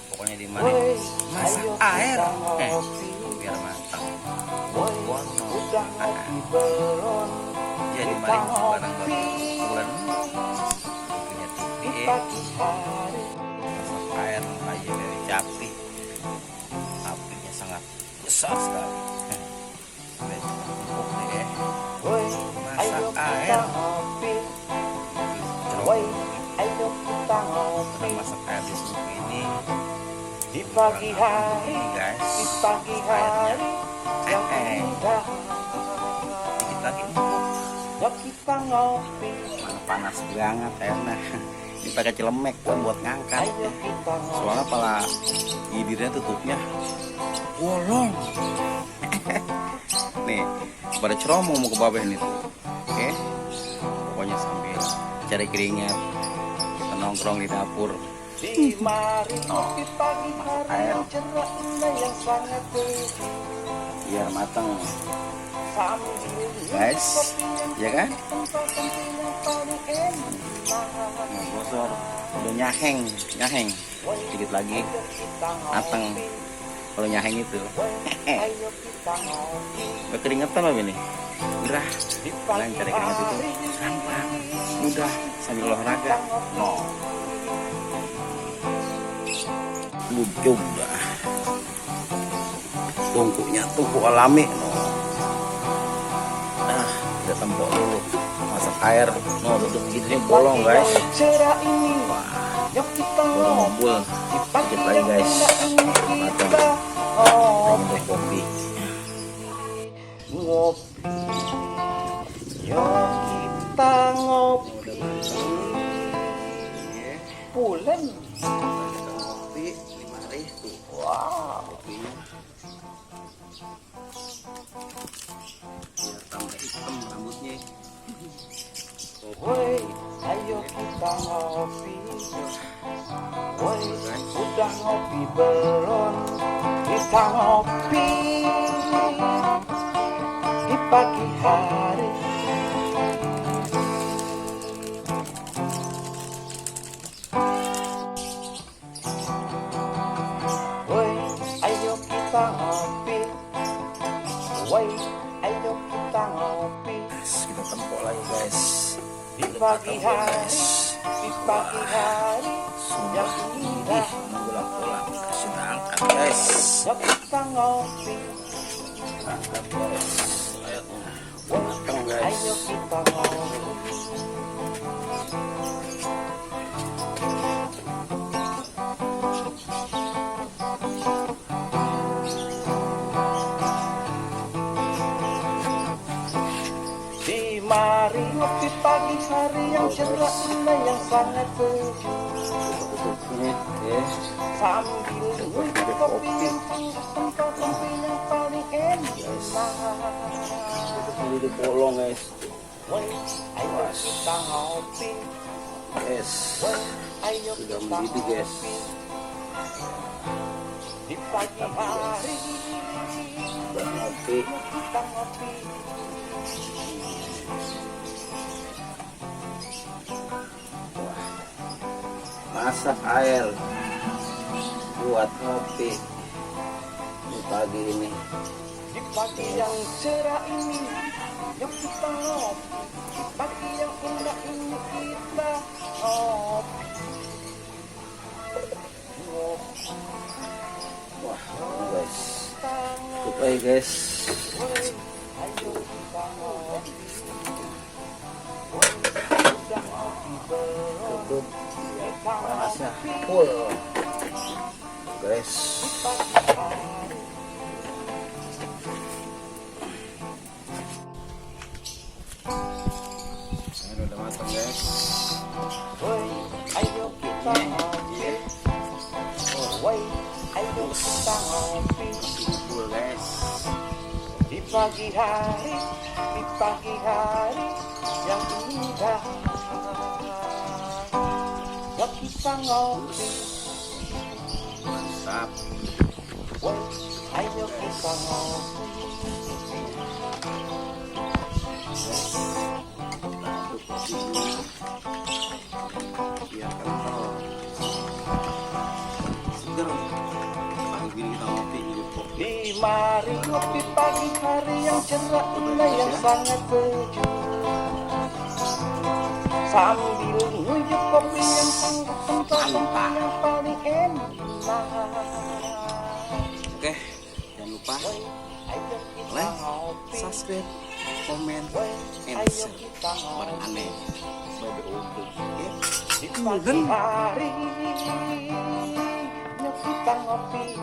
Pokoknya di mana masak air biar matang. Wono jadi mari barang bulan punya TV masak air aja dari capi. Apinya sangat besar sekali. Masak air. Kita masak air di sumur ini di pagi hari, guys. di pagi hari yang indah. Dikit lagi Yuk kita ngopi, panas banget enak. Ini pakai celemek kan buat ngangkat. ayo kita ngopi. Soalnya pala gidirnya tutupnya bolong. Nih pada ceromo mau ke babeh nih tuh. Oke, pokoknya sambil cari keringat kita nongkrong di dapur. Di mari ngopi pagi hari yang cerah indah yang sangat teduh. Biar matang Sambil guys, ya kan? tempat yang paling enak. Nah, bosor udah nyaheng dikit lagi Yuk kita mateng. ngopi, Kalau nyaheng itu ayo kita ngopi. keringetan loh ini gerah. Di Kalian pagi cari keringet itu hari, gampang, mudah sambil olahraga. No, lucu dah. Tungkunya tungku alami. No, nah kita tempok dulu masak air. No, duduk gini bolong guys. yang cerah ini, Wah, yuk kita bolong ngopi. ngumpul. Dikit lagi guys. Matang. Kita minum kopi. Ngopi, yuk kita ngopi. Pulen, Kita ngopi 5 hari tuh. wow. Kopinya biar tambah hitam rambutnya. Woi, ayo kita ngopi. Woi, udah ngopi belum? Kita ngopi di pagi hari. Woi, ayo kita ngopi. Woi, ayo kita ngopi Kita tempok lagi guys. di pagi hari, di pagi hari yang indah. Pulang sudah angkat guys. Yuk kita ngopi, Angkat guys. Ayo matang guys. ayo kita ngopi. Di mari ngopi pagi hari yang cerah indah yang sangat teduh. Ini ya. Sambil minum kopi yang tempat kopi yang paling enak. Ini di bolong guys. Woi, ayo kita ngopi. Guys. Woi, ayo Sudah kita mendidih guys. ngopi. Di pagi hari Sudah ngopi. kita ngopi. Masak air buat ngopi di pagi ini. Di pagi yang cerah ini, yuk kita ngopi. Di pagi yang indah ini kita ngopi. Ngopi, Wah, ini guys. kita ngopi. Tutup aja guys. Ayo kita ngopi. Udah ngopi belum? Tutup. Kita Panasnya ngopi. full. Guys. Pagi hari. Ini udah matang guys. Woi, ayo kita ngopi. Woi, ayo kita ngopi. Full guys. Di pagi hari, di pagi hari yang indah. Yuk kita ngopi. Mantap. Woi, ayo kita ngopi. Mari ngopi pagi hari yang cerah ini yang sangat sejuk, sambil nguyup kopi yang tempat yang paling enak. Oke, jangan lupa like, subscribe, komen, and share bareng aneh sebagai umum. Oke, Di pagi hari, yuk kita ngopi.